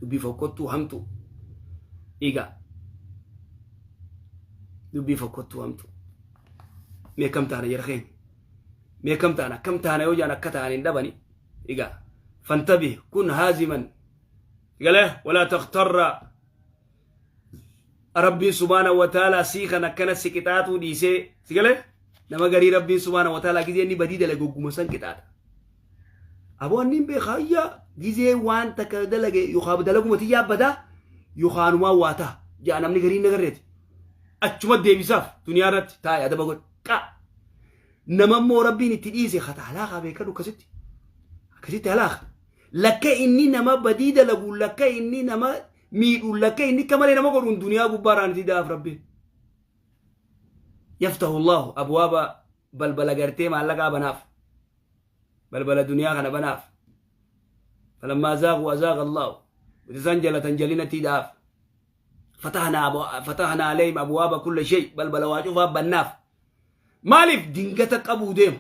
Dubbii fokkottuu hamtu. Egaa dubbii fokkottuu hamtu. Mee kam taana jara keenya? Mee kam taana? Akkam taana yoo jaan akka ta'an hin dhabani. Egaa فانتبه، كن حازما galee ولا تغتر. Rabbiin سبحانه وتعالى sii kan akkana si qixaatuu dhiisee, si galee, nama garii rabbiin سبحانه وتعالى gizee inni badii dalage ogguma san qixaata. Aboo anniin beekaa ayyaa gizee waan takka dalage yookaan dalaguma tiyyaa badaa yookaanumaa waa ta'a ja'a namni gariin nagarreeti. Achuma deebisaaf duniyaa irratti taa'e adaba godhe qa. Nama immoo rabbiin itti dhiise hata halaakaa beekadhu akkasitti. Akkasitti halaaka. Lakka inni nama badii dalagu, lakka inni nama miidhu, lakka inni akka malee nama godhuun duniyaa gubbaarraan itti daaf rabbiin. يفتح الله أبواب balbala gartee maallaqaa banaaf. Balbala duniyaa kana banaaf. فلما زاغوا أزاغ الله. Isaan jalatan jalinatti daaf. فتحنا عليهم أبواب كل شيء. Balbala waa cufaa bannaaf. Maaliif dingata qabuu deema?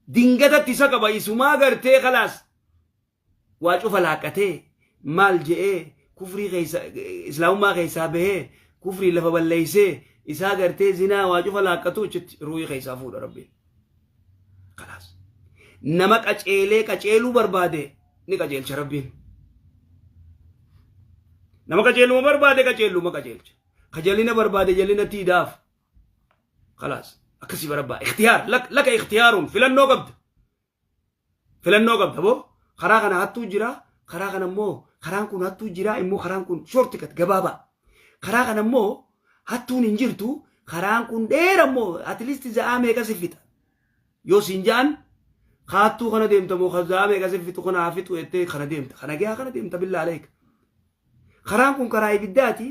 Dingatatti isa qaba isumaa gartee خلاص. Waa cufa laaqatee maal je'ee kufrii keessa islaamummaa keessaa bahee kufrii lafa balleeysee isaa gartee zinaa waa cufa laaqatu achitti ruuhii keessaa fuudha rabbiin. خلاص. Nama qaceelee qaceeluu barbaade ni qaceelcha rabbiin. Nama qaceeluma barbaade qaceeluma qaceelcha. Ka jalina barbaade jalina tiidaaf. خلاص. Akkasii barabbaa. Ikhtiyaar laka ikhtiyaaruun filannoo qabda. Filannoo qabda boo karaa kana hattuu jira, karaa kana immoo karaan kun hattuu jira, immoo karaan kun shortcut gabaabaa. Karaa kana immoo hattuun hin jirtu, karaan kun dheera immoo at least za'aa meeqa si fixa. Yoo siin ja'an kaattuu kana deemta moo kan za'aa meeqa si fixu kana haa fixu jettee kana deemta. Kana gahaa kana deemta billaa aleeka. Karaan kun karaa ibiddaati.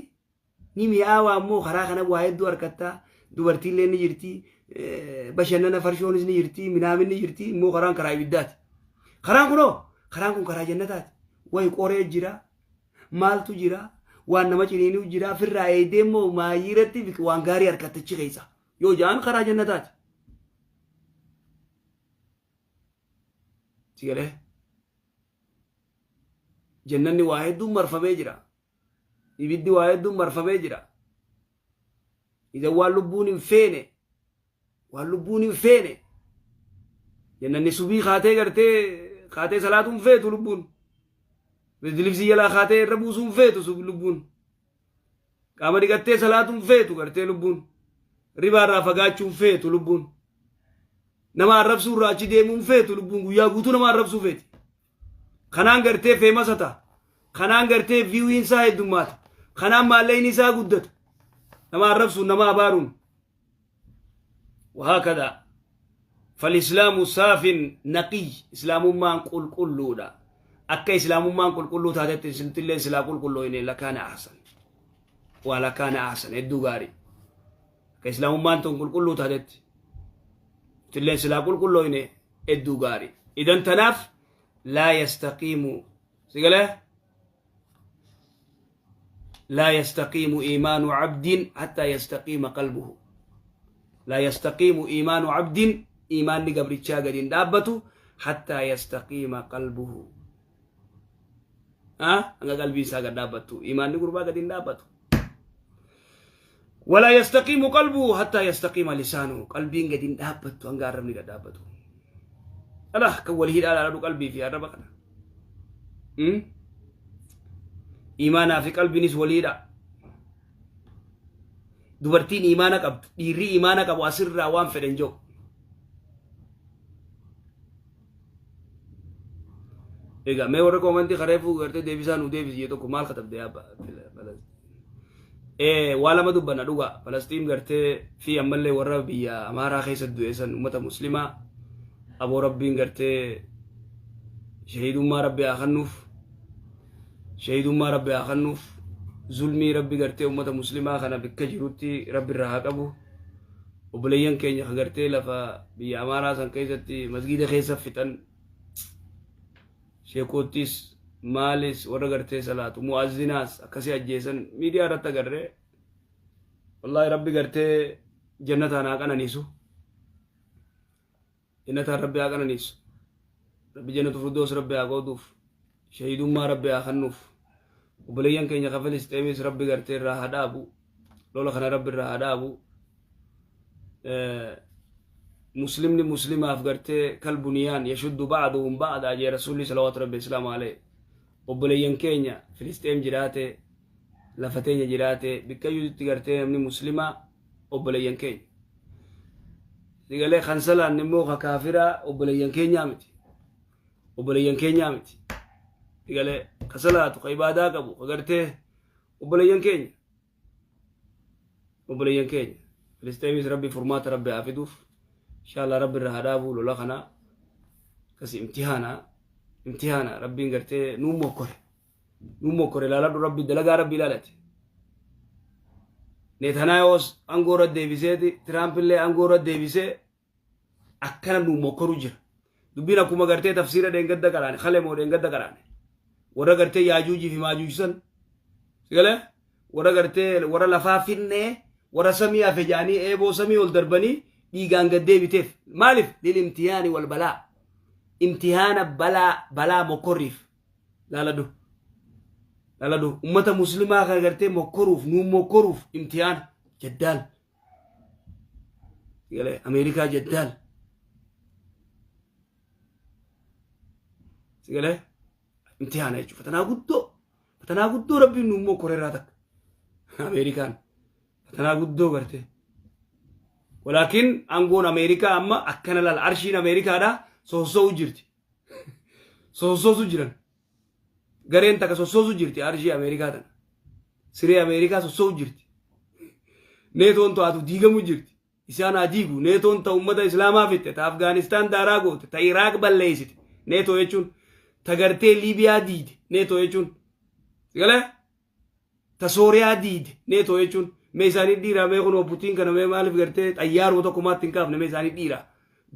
Ni mi'aawaa immoo karaa kana waa hedduu argatta. Dubartiillee ni jirti. Bashannana farshoonis ni jirti. Minaamin ni jirti. Immoo karaan karaa ibiddaati. Karaan kunoo karaan kun karaa jannataati. Wayi qoree jira. Maaltu jira? Waan nama ciniinuu jira. Firraa eegdee immoo maayii irratti waan gaarii argatta achi keessa. Yoo ja'an karaa jannataati. Si galee? Jannanni waa hedduun marfamee jira. Ibiddi waa hedduun marfamee jira. Idan waan lubbuun hin feene, waan lubbuun hin feene. Jannanni subii kaatee gartee kaatee salaatuu hin feetu lubbuun. Dilibsii jalaa kaatee irra buusuu hin feetu lubbuun. Qaama dhiqattee salaatuu hin feetu gartee lubbuun. Ribaa irraa fagaachuu hin feetu lubbuun. Nama arrabsuu irraa achi deemuu hin feetu lubbuun, guyyaa guutuu nama arrabsuu feeti. Kanaan gartee famous ta'a. Kanaan gartee viewiin isaa heddummaata. Kanaan maallaqni isaa guddata. Nama arrabsuun, nama abaaruun. وهكذا فالإسلام صاف نقي. إسلامummaan qulqulluudha. Akka islaamummaan qulqulluu taatetti isintillee silaa qulqullooyne لكان أحسن ولكان أحسن, hedduu gaarii. Akka islaamummaan tun qulqulluu taatetti tilleen silaa qulqullooyne hedduu gaarii. Idan tanaaf لا يستقيم sigalee لا يستقيم إيمان عبد حتى يستقيم قلبه. لا يستقيم إيمان عبد, iimaanni gabrichaa gadi hin dhaabbatu حتى يستقيم قلبه, hanga qalbii isaa gad dhaabbattu iimaanni gurbaa gadi hin dhaabbatu. ولا يستقيم قلبه حتى يستقيم لسانه. Qalbiin gadi hin dhaabbattu hanga arrabni gad dhaabbatu. Alah kan walii hidhaa ilaalu qalbii fi arraba kana. Iimaanaa fi qalbiinis waliidha. Dubartiin iimaana qabdu, dhiirri iimaana qabu asirraa waan fedhan jiru. Egaa mee warra commentii kareefuu gartee deebisaa nu deebisi jee tokko maal katabde yaabba? Waa lama dubbanna dhugaa. Falastiin gartee fi ammallee warra biyya Amaaraa keessa du'e san, uummata Muslimaa, aboo Rabbiin gartee shahiidummaa Rabbi haa kennuuf. Shahiidummaa Rabbi haa kennuuf. Zulmii Rabbi gartee uummata Muslimaa kana bikka jirutti Rabbi irraa haa qabu. Obboleeyyan keenya ka gartee lafa biyya Amaaraa san keessatti masgiida keessa fixan, sheekottis maalis warra gartee salaatu mu'azzinaas akkasii ajjeesan miidiyaa irratti agarree, wallaahi Rabbi gartee jannataan haa qananiisu. Jannataan Rabbi haa qananiisu. Rabbi jannatu firdoos Rabbi haa qooduuf. Shahiidummaa Rabbi haa kennuuf. Obboleeyyan keenya ka Filisxeemis Rabbi gartee irraa haa dhaabu. Lola kana Rabbi irraa haa dhaabu. Muslimni muslimaaf gartee كالبنيان يشد بعضهم بعضا jee Rasuulli صلوات ربي وسلامه عليه. Obboleeyyan keenya Filisxeem jiraate, lafa teenya jiraate, bikkayyuutti gartee namni muslimaa obboleeyyan keenya. Sigalee kan salaan immoo ka kaafiraa obboleeyyan keenyaa miti. Obboleeyyan keenyaa miti. Sigalee ka salaatu, ka ibaadaa qabu, ka gartee obboleeyyan keenya. Obboleeyyan keenya. Filisxeemis Rabbi furmaata Rabbi haa fiduuf. Inshallah Rabbi irraa haa dhaabu lola kana. Akkasi imtihaana. Imtihaana Rabbiin gartee nuun mokkore. Nuun mokkore ilaaladhu, Rabbi dalagaa Rabbi ilaalate. Netanyaahus aangoo irra deebiseeti, Tiraamp illee aangoo irra deebisee akkana nu mokkoru jira. Dubbiin akkuma gartee tafsiira dheengadda qaraane, kale moo dheengadda qaraane. Warra gartee Yaajuujii fi Maajuuj san. Sigalee warra gartee warra lafaa finnee warra samii hafe jedhanii eeboo samii ol darbanii dhiigaan gad deebiteef. Maaliif? للامتحان والبلاء. Imtihaana, balaa, balaa mokkorriif. Laaladhu. Laaladhu. Ummata Muslimaa kan gartee mokkoruuf, nuun mokkoruuf imtihaana. Jaddaal. Sigalee Ameerikaa jaddaal. Sigalee imtihaana jechuudha. Fatanaa guddoo. Fatanaa guddoo Rabbiin nuun mokkoreerraa takka. Ameerikaan. Fatanaa guddoo gartee. Walaakin aangoon Ameerikaa amma akkana laala arshiin Ameerikaadha sossoo'u jirti. Sossoosu jiran. Gareen takka sossoosu jirti arshii Ameerikaa tana. Siree Ameerikaa sossoo'u jirti. Neetoon to'atu diigamu jirti. Isaan haa diigu. Neetoon ta ummata Islaamaa fixxe, ta Afgaanistaan daaraa goote, ta Iraaq balleessite. Neetoo jechuun ta gartee Liibiyaa diide. Neetoo jechuun. Galee? Ta Sooriyaa diide. Neetoo jechuun. Mee isaanii dhiiraa mee kunoo Putiin kana mee maaliif gartee xayyaaruma tokko maatti hin kaafne mee isaanii dhiiraa.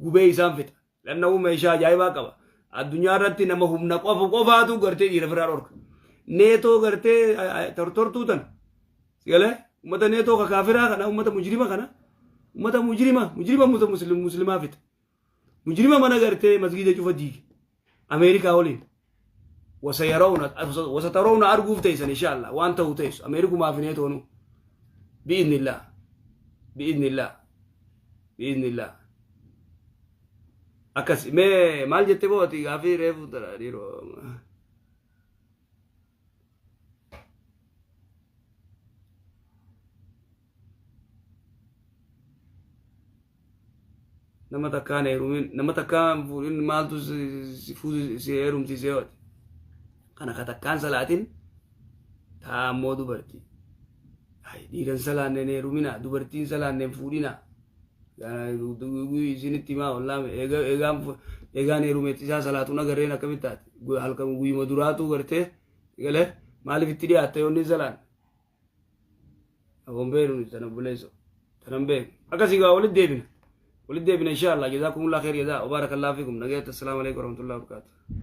Gubee isaan fixa. Lanna'uu meeshaa ajaa'ibaa qaba. Addunyaa irratti nama humna qofa qofaatu gartee dhiira biraa dhorka. Neetoo gartee tortortuu tana. Galee ummata neetoo ka kaafiraa kana ummata mujrima kana ummata mujrima mujrima ummata muslimaa fixa. Mujrima mana gartee masgiida cufa diige. Ameerikaa waliin. Wasayarawna wasatarawna arguuf teessan inshallah waan ta'u teessu Ameerikumaa fi neetoonu. Bi'iznillah. Bi'iznillah. Bi'iznillah. Akkas mee maal jette boo ati gaafii reefu tana dhiiroo. Nama takkaan heerumin nama takkaan fuudhin maaltu si fuusi si heerumsiisee hooti. Kana ka takkaan salaatin taa ammoo dubartii. Dhiiran salaanneen heerumina dubartiin salaanneen fuudhina. Isinitti himaa wallaame eegaan eegaan heerumeetti isaa salaatuun agarreen akkamitti taate halkan guyyuma duraatu gartee galee maaliif itti dhiyaatta yoonni hin salaan. Aboon beeknu tana buleesso tanan beeknu akkasii gaa walitti deebina walitti deebina insha Allah jazaakumullah khair jazaa wa barakallahu fikum nagaatti assalaamu alaikum warahmatullahi wabarakatuh.